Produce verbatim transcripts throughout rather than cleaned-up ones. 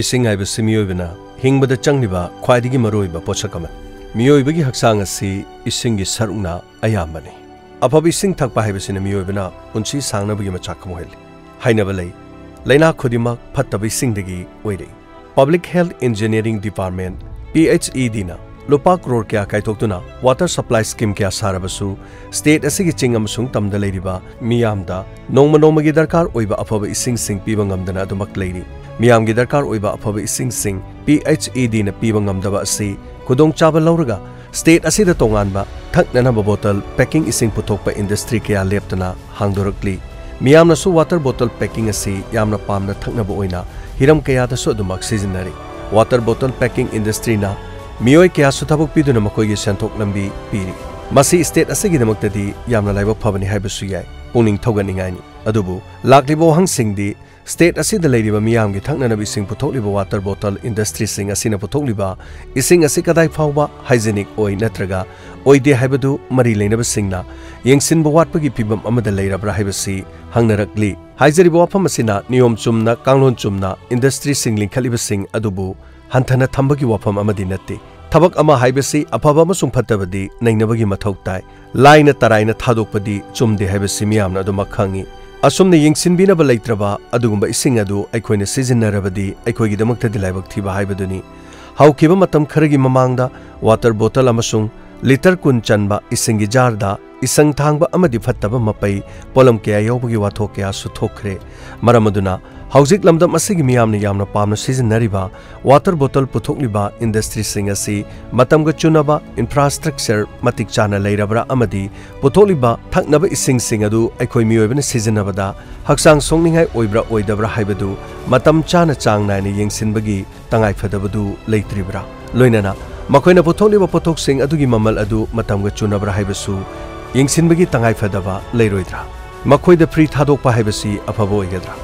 ꯏꯁꯤꯡ ꯍꯥꯏꯕꯁꯤ ꯃꯤꯑꯣꯏꯕꯅ ꯍꯤꯡꯕꯗ ꯆꯪꯂꯤꯕ ꯈ꯭ꯋꯥꯏꯗꯒꯤ ꯃꯔꯨꯑꯣꯏꯕ ꯄꯣꯠꯁꯛ ꯑꯃꯅꯤ꯫ ꯃꯤꯑꯣꯏꯕꯒꯤ ꯍꯛꯆꯥꯡ ꯑꯁꯤ ꯏꯁꯤꯡꯒꯤ ꯁꯔꯨꯛꯅ ꯑꯌꯥꯝꯕꯅꯤ꯫ ꯑꯐꯕ ꯏꯁꯤꯡ ꯊꯛꯄ ꯍꯥꯏꯕꯁꯤꯅ ꯃꯤꯑꯣꯏꯕꯅ ꯄꯨꯟꯁꯤ ꯁꯥꯡꯅꯕꯒꯤ ꯃꯆꯥꯛ ꯑꯃ ꯑꯣꯏꯍꯜꯂꯤ꯫ ꯍꯥꯏꯅꯕ ꯂꯩ, ꯂꯩꯅꯥ ꯈꯨꯗꯤꯡꯃꯛ ꯐꯠꯇꯕ ꯏꯁꯤꯡꯗꯒꯤ ꯑꯣꯏꯔꯛꯏ꯫ Public Health Engineering Department, P H E D ꯅ ꯂꯨꯄꯥ ꯀ꯭ꯔꯣꯔ ꯀꯌꯥ ꯀꯥꯏꯊꯣꯛꯇꯨꯅ water supply scheme ꯀꯌꯥ ꯁꯥꯔꯕꯁꯨ, state ꯑꯁꯤꯒꯤ ꯆꯤꯡ ꯑꯃꯁꯨꯡ ꯇꯝꯗ ꯂꯩꯔꯤꯕ ꯃꯤꯌꯥꯝꯗ ꯅꯣꯡꯃ ꯅꯣꯡꯃꯒꯤ ꯗꯔꯀꯥꯔ ꯑꯣꯏꯕ ꯑꯐꯕ ꯏꯁꯤꯡꯁꯤꯡ ꯄꯤꯕ ꯉꯝꯗꯅ ꯑꯗꯨꯃꯛ ꯂꯩꯔꯤ꯫ ꯃꯤꯌꯥꯝꯒꯤ ꯗꯔꯀꯥꯔ ꯑꯣꯏꯕ ꯑꯐꯕ ꯏꯁꯤꯡꯁꯤꯡ P H E D ꯅ ꯄꯤꯕ ꯉꯝꯗꯕ ꯑꯁꯤ ꯈꯨꯗꯣꯡꯆꯥꯕ ꯂꯧꯔꯒ, state ꯑꯁꯤꯗ ꯇꯣꯉꯥꯟꯕ ꯊꯛꯅꯅꯕ bottle packing ꯏꯁꯤꯡ ꯄꯨꯊꯣꯛꯄ industry ꯀꯌꯥ ꯂꯦꯞꯇꯅ ꯍꯥꯡꯗꯣꯔꯛꯂꯤ꯫ ꯃꯤꯌꯥꯝꯅꯁꯨ water bottle packing ꯑꯁꯤ ꯌꯥꯝꯅ ꯄꯥꯝꯅ ꯊꯛꯅꯕ ꯑꯣꯏꯅ ꯍꯤꯔꯝ ꯀꯌꯥꯗꯁꯨ ꯑꯗꯨꯃꯛ ꯁꯤꯖꯤꯟꯅꯔꯤ꯫ Water bottle packing industry ꯅ ꯃꯤꯑꯣꯏ ꯀꯌꯥꯁꯨ ꯊꯕꯛ ꯄꯤꯗꯨꯅ ꯃꯈꯣꯏꯒꯤ ꯁꯦꯟꯊꯣꯛ ꯂꯝꯕꯤ ꯄꯤꯔꯤ꯫ ꯃꯁꯤ state ꯑꯁꯤꯒꯤꯗꯃꯛꯇꯗꯤ ꯌꯥꯝꯅ ꯂꯥꯏꯕꯛ ꯐꯕꯅꯤ ꯍꯥꯏꯕꯁꯨ ꯌꯥꯏ, ꯄꯨꯛꯅꯤꯡ ꯊꯧꯒꯠꯅꯤꯡꯉꯥꯏꯅꯤ꯫ ꯑꯗꯨꯕꯨ ꯂꯥꯛꯂꯤꯕ ꯋꯥꯍꯪꯁꯤꯡꯗꯤ, state ꯑꯁꯤꯗ ꯂꯩꯔꯤꯕ ꯃꯤꯌꯥꯝꯒꯤ ꯊꯛꯅꯅꯕ ꯏꯁꯤꯡ ꯄꯨꯊꯣꯛꯂꯤꯕ water bottle industry ꯁꯤꯡ ꯑꯁꯤꯅ ꯄꯨꯊꯣꯛꯂꯤꯕ ꯏꯁꯤꯡ ꯑꯁꯤ ꯀꯗꯥꯏ ꯐꯥꯎꯕ hygienic ꯑꯣꯏ ꯅꯠꯇ꯭ꯔꯒ ꯑꯣꯏꯗꯦ ꯍꯥꯏꯕꯗꯨ ꯃꯔꯤ ꯂꯩꯅꯕꯁꯤꯡꯅ ꯌꯦꯡꯁꯤꯟꯕ ꯋꯥꯠꯄꯒꯤ ꯐꯤꯚꯝ ꯑꯃꯗ ꯂꯩꯔꯕ꯭ꯔꯥ ꯍꯥꯏꯕꯁꯤ ꯍꯪꯅꯔꯛꯂꯤ꯫ ꯍꯥꯏꯖꯔꯤꯕ ꯋꯥꯐꯝ ꯑꯁꯤꯅ ꯅꯤꯌꯣꯝ ꯆꯨꯝꯅ, ꯀꯥꯡꯂꯣꯟ ꯆꯨꯝꯅ industry ꯁꯤꯡ ꯂꯤꯡꯈꯠꯂꯤꯕꯁꯤꯡ ꯑꯗꯨꯕꯨ ꯍꯟꯊꯅ ꯊꯝꯕꯒꯤ ꯋꯥꯐꯝ ꯑꯃꯗꯤ ꯅꯠꯇꯦ꯫ ꯊꯕꯛ ꯑꯃ ꯍꯥꯏꯕꯁꯤ ꯑꯐꯕ ꯑꯃꯁꯨꯡ ꯐꯠꯇꯕꯗꯤ ꯅꯩꯅꯕꯒꯤ ꯃꯊꯧ ꯇꯥꯏ꯫ ꯂꯥꯏꯅ ꯇꯔꯥꯏꯅ ꯊꯥꯗꯣꯛꯄꯗꯤ ꯆꯨꯝꯗꯦ ꯍꯥꯏꯕꯁꯤ ꯃꯤꯌꯥꯝꯅ ꯑꯗꯨꯃꯛ ꯈꯪꯏ꯫ ꯑꯁꯨꯝꯅ ꯌꯦꯡꯁꯤꯟꯕꯤꯅꯕ ꯂꯩꯇ꯭ꯔꯕ ꯑꯗꯨꯒꯨꯝꯕ ꯏꯁꯤꯡ ꯑꯗꯨ ꯑꯩꯈꯣꯏꯅ ꯁꯤꯖꯤꯟꯅꯔꯕꯗꯤ ꯑꯩꯈꯣꯏꯒꯤꯗꯃꯛꯇꯗꯤ ꯂꯥꯏꯕꯛ ꯊꯤꯕ ꯍꯥꯏꯕꯗꯨꯅꯤ꯫ ꯍꯧꯈꯤꯕ ꯃꯇꯝ ꯈꯔꯒꯤ ꯃꯃꯥꯡꯗ water bottle ꯑꯃꯁꯨꯡ litre ꯀꯨꯟ ꯆꯟꯕ ꯏꯁꯤꯡꯒꯤ jar ꯗ ꯏꯁꯪ ꯊꯥꯡꯕ ꯑꯃꯗꯤ ꯐꯠꯇꯕ ꯃꯄꯩ ꯄꯣꯠꯂꯝ ꯀꯌꯥ ꯌꯥꯎꯕꯒꯤ ꯋꯥꯊꯣꯛ ꯀꯌꯥꯁꯨ ꯊꯣꯛꯈ꯭ꯔꯦ꯫ ꯃꯔꯝ ꯑꯗꯨꯅ ꯍꯧꯖꯤꯛ ꯂꯝꯗꯝ ꯑꯁꯤꯒꯤ ꯃꯤꯌꯥꯝꯅ ꯌꯥꯝꯅ ꯄꯥꯝꯅ ꯁꯤꯖꯤꯟꯅꯔꯤꯕ water bottle ꯄꯨꯊꯣꯛꯂꯤꯕ industry ꯁꯤꯡ ꯑꯁꯤ ꯃꯇꯝꯒ ꯆꯨꯅꯕ infrastructure ꯃꯇꯤꯛ ꯆꯥꯅ ꯂꯩꯔꯕ꯭ꯔꯥ ꯑꯃꯗꯤ ꯄꯨꯊꯣꯛꯂꯤꯕ ꯊꯛꯅꯕ ꯏꯁꯤꯡꯁꯤꯡ ꯑꯗꯨ ꯑꯩꯈꯣꯏ ꯃꯤꯑꯣꯏꯕꯅ ꯁꯤꯖꯤꯟꯅꯕꯗ ꯍꯛꯆꯥꯡ ꯁꯣꯛꯅꯤꯡꯉꯥꯏ ꯑꯣꯏꯕ꯭ꯔꯥ ꯑꯣꯏꯗꯕ꯭ꯔꯥ ꯍꯥꯏꯕꯗꯨ ꯃꯇꯝ ꯆꯥꯅ ꯆꯥꯡ ꯅꯥꯏꯅ ꯌꯦꯡꯁꯤꯟꯕꯒꯤ ꯇꯉꯥꯏꯐꯗꯕꯗꯨ ꯂꯩꯇ꯭ꯔꯤꯕ꯭ꯔꯥ? ꯂꯣꯏꯅꯅ ꯃꯈꯣꯏꯅ ꯄꯨꯊꯣꯛꯂꯤꯕ ꯄꯣꯠꯊꯣꯛꯁꯤꯡ ꯑꯗꯨꯒꯤ ꯃꯃꯜ ꯑꯗꯨ ꯃꯇꯝꯒ ꯆꯨꯅꯕ꯭ꯔꯥ ꯍꯥꯏꯕꯁꯨ ꯌꯦꯡꯁꯤꯟꯕꯒꯤ ꯇꯉꯥꯏꯐꯗꯕ ꯂꯩꯔꯣꯏꯗ꯭ꯔꯥ? ꯃꯈꯣꯏꯗ free ꯊꯥꯗꯣꯛꯄ ꯍꯥꯏꯕꯁꯤ ꯑꯐꯕ ꯑꯣꯏꯒꯗ꯭ꯔꯥ?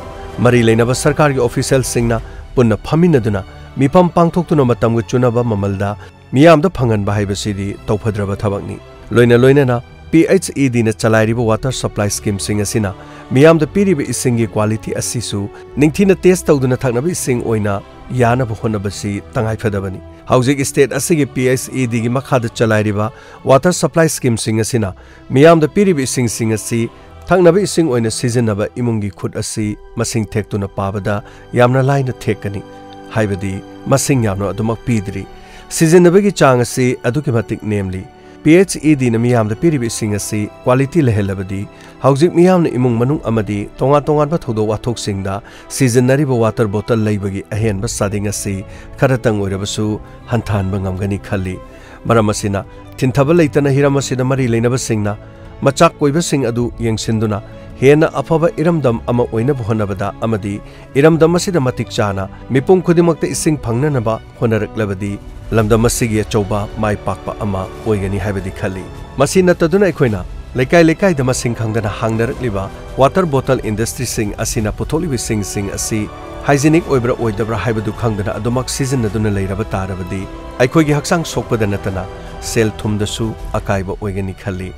ꯃꯔꯤ ꯂꯩꯅꯕ ꯁꯔꯀꯥꯔꯒꯤ official ꯁꯤꯡꯅ ꯄꯨꯟꯅ ꯐꯝꯃꯤꯟꯅꯗꯨꯅ ꯃꯤꯐꯝ ꯄꯥꯡꯊꯣꯛꯇꯨꯅ ꯃꯇꯝꯒ ꯆꯨꯅꯕ ꯃꯃꯜꯗ ꯃꯤꯌꯥꯝꯗ ꯐꯪꯍꯟꯕ ꯍꯥꯏꯕꯁꯤꯗꯤ ꯇꯧꯐꯗ꯭ꯔꯕ ꯊꯕꯛꯅꯤ꯫ ꯂꯣꯏꯅ ꯂꯣꯏꯅꯅ P H E D ꯅ ꯆꯂꯥꯏꯔꯤꯕ water supply scheme ꯁꯤꯡ ꯑꯁꯤꯅ ꯃꯤꯌꯥꯝꯗ ꯄꯤꯔꯤꯕ ꯏꯁꯤꯡꯒꯤ quality ꯑꯁꯤꯁꯨ ꯅꯤꯡꯊꯤꯅ test ꯇꯧꯗꯨꯅ ꯊꯛꯅꯕ ꯏꯁꯤꯡ ꯑꯣꯏꯅ ꯌꯥꯅꯕ ꯍꯣꯠꯅꯕꯁꯤ ꯇꯉꯥꯏꯐꯗꯕꯅꯤ꯫ ꯍꯧꯖꯤꯛ state ꯑꯁꯤꯒꯤ P H E Dꯒꯤ ꯃꯈꯥꯗ ꯆꯂꯥꯏꯔꯤꯕ water supply schemeꯁꯤꯡ ꯑꯁꯤꯅ ꯃꯤꯌꯥꯝꯗ ꯄꯤꯔꯤꯕ ꯏꯁꯤꯡꯁꯤꯡ ꯑꯁꯤ ꯊꯛꯅꯕ ꯏꯁꯤꯡ ꯑꯣꯏꯅ ꯁꯤꯖꯤꯟꯅꯕ ꯏꯃꯨꯡꯒꯤ ꯈꯨꯠ ꯑꯁꯤ ꯃꯁꯤꯡ ꯊꯦꯛꯇꯨꯅ ꯄꯥꯕꯗ ꯌꯥꯝꯅ ꯂꯥꯏꯅ ꯊꯦꯛꯀꯅꯤ, ꯍꯥꯏꯕꯗꯤ ꯃꯁꯤꯡ ꯌꯥꯝꯅ ꯑꯗꯨꯃꯛ ꯄꯤꯗ꯭ꯔꯤ꯫ ꯁꯤꯖꯤꯟꯅꯕꯒꯤ ꯆꯥꯡ ꯑꯁꯤ ꯑꯗꯨꯛꯀꯤ ꯃꯇꯤꯛ ꯅꯦꯝꯂꯤ꯫ P H E Dꯅ ꯃꯤꯌꯥꯝꯗ ꯄꯤꯔꯤꯕ ꯏꯁꯤꯡ ꯑꯁꯤ quality ꯂꯩꯍꯜꯂꯕꯗꯤ ꯍꯧꯖꯤꯛ ꯃꯤꯌꯥꯝꯅ ꯏꯃꯨꯡ ꯃꯅꯨꯡ ꯑꯃꯗꯤ ꯇꯣꯉꯥꯟ ꯇꯣꯉꯥꯟꯕ ꯊꯧꯗꯣꯛ ꯋꯥꯊꯣꯛꯁꯤꯡꯗ ꯁꯤꯖꯤꯟꯅꯔꯤꯕ water bottle ꯂꯩꯕꯒꯤ ꯑꯍꯦꯟꯕ ꯆꯥꯗꯤꯡ ꯑꯁꯤ ꯈꯔꯇꯪ ꯑꯣꯏꯔꯕꯁꯨ ꯍꯟꯊꯍꯟꯕ ꯉꯝꯒꯅꯤ ꯈꯜꯂꯤ꯫ ꯃꯔꯝ ꯑꯁꯤꯅ, ꯊꯤꯡꯊꯕ ꯂꯩꯇꯅ ꯍꯤꯔꯝ ꯑꯁꯤꯗ ꯃꯔꯤ ꯂꯩꯅꯕꯁꯤꯡꯅ ꯃꯆꯥꯛ ꯀꯣꯏꯕꯁꯤꯡ ꯑꯗꯨ ꯌꯦꯡꯁꯤꯟꯗꯨꯅ ꯍꯦꯟꯅ ꯑꯐꯕ ꯏꯔꯝꯗꯝ ꯑꯃ ꯑꯣꯏꯅꯕ ꯍꯣꯠꯅꯕꯗ ꯑꯃꯗꯤ ꯏꯔꯝꯗꯝ ꯑꯁꯤꯗ ꯃꯇꯤꯛ ꯆꯥꯅ ꯃꯤꯄꯨꯝ ꯈꯨꯗꯤꯡꯃꯛꯇ ꯏꯁꯤꯡ ꯐꯪꯅꯅꯕ ꯍꯣꯠꯅꯔꯛꯂꯕꯗꯤ ꯂꯝꯗꯝ ꯑꯁꯤꯒꯤ ꯑꯆꯧꯕ ꯃꯥꯏ ꯄꯥꯛꯄ ꯑꯃ ꯑꯣꯏꯒꯅꯤ ꯍꯥꯏꯕꯗꯤ ꯈꯜꯂꯤ꯫ ꯃꯁꯤ ꯅꯠꯇꯗꯨꯅ ꯑꯩꯈꯣꯏꯅ ꯂꯩꯀꯥꯏ ꯂꯩꯀꯥꯏꯗ ꯃꯁꯤꯡ ꯈꯪꯗꯅ ꯍꯥꯡꯅꯔꯛꯂꯤꯕ water bottle industryꯁꯤꯡ ꯑꯁꯤꯅ ꯄꯨꯊꯣꯛꯂꯤꯕ ꯏꯁꯤꯡꯁꯤꯡ ꯑꯁꯤ hygienic ꯑꯣꯏꯕ꯭ꯔꯥ ꯑꯣꯏꯗꯕ꯭ꯔꯥ ꯍꯥꯏꯕꯗꯨ ꯈꯪꯗꯅ ꯑꯗꯨꯃꯛ ꯁꯤꯖꯤꯟꯅꯗꯨꯅ ꯂꯩꯔꯕ ꯇꯥꯔꯕꯗꯤ ꯑꯩꯈꯣꯏꯒꯤ ꯍꯛꯆꯥꯡ ꯁꯣꯛꯄꯗ ꯅꯠꯇꯅ ꯁꯦꯜ ꯊꯨꯝꯗꯁꯨ ꯑꯀꯥꯏꯕ ꯑꯣꯏꯒꯅꯤ ꯈꯜꯂꯤ꯫